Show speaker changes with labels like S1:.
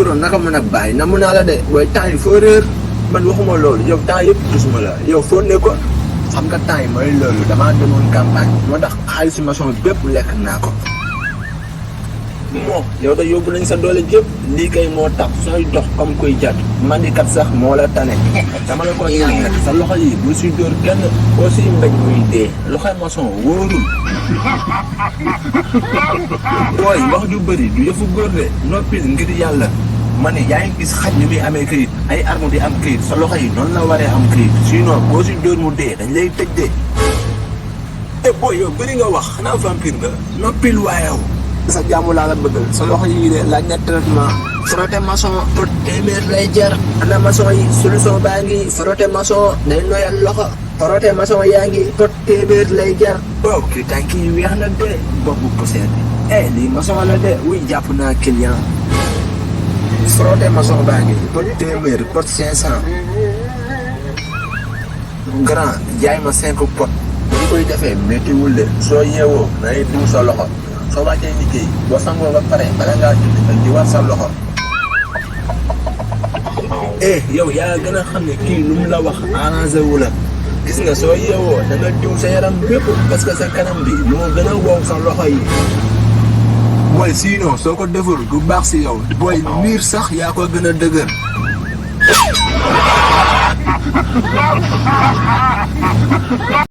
S1: Goro naka mën a bàyyi na mu naa la de booy temps yi foo réer man waxuma loolu yow temps yëpp gisuma la yow foo nekkoon xam nga temps yi mooy loolu damaa demoon campagne moo tax xaalis maçon bépp lekk naa ko. moo yow da yóbbu nañ sa doole jëpp lii kay moo tax sooy dox comme koy jat mandikat sax moo la tane dama la ko ñaan nag sa loxo yi bu si dóor kenn boo si mbéj muy dee loxoy maçon wóorul. booy wax ju bëri du yëfu góor de noppil ngir yàlla ma ne yaa ngi gis xaj ni muy amee këyit ay arme di am këyit sa loxo yi noonu la waree am këyit sinon boo si dóor mu dee dañ lay tëj de. te booy yow bëri nga wax xanaa vampire nga noppil waayew sa jàmm laa la bëggal sa loxo yi de laaj na traitement frotté maçon pour téeméer lay jar ana maçon yi solution baa ngi frotté maçon day noyal loxo frotté maçon yaa ngi pour téeméer lay jar waaw kii tànk yi weex na de boppu poseet lii maçon la de wuy jàpp naa client frotté maçon baa ngi pour téeméer pour 500 grand jaay ma 5 pot bu koy defee méttiwul de soo yeewoo nay diw sa loxo soo wàccee liggéey boo sangoo ba pare bala ngaa julli nga jiwaat sa loxo. yow yaa gën a xam ne kii lu mu la wax arrangé wu la gis nga soo yeewoo da nga diw sa yaram bépp parce que sa kanam bi moo gën a wow sa loxo yi. booy sinon soo ko deful du baax si yow booy miir sax yaa ko gën a dëgër.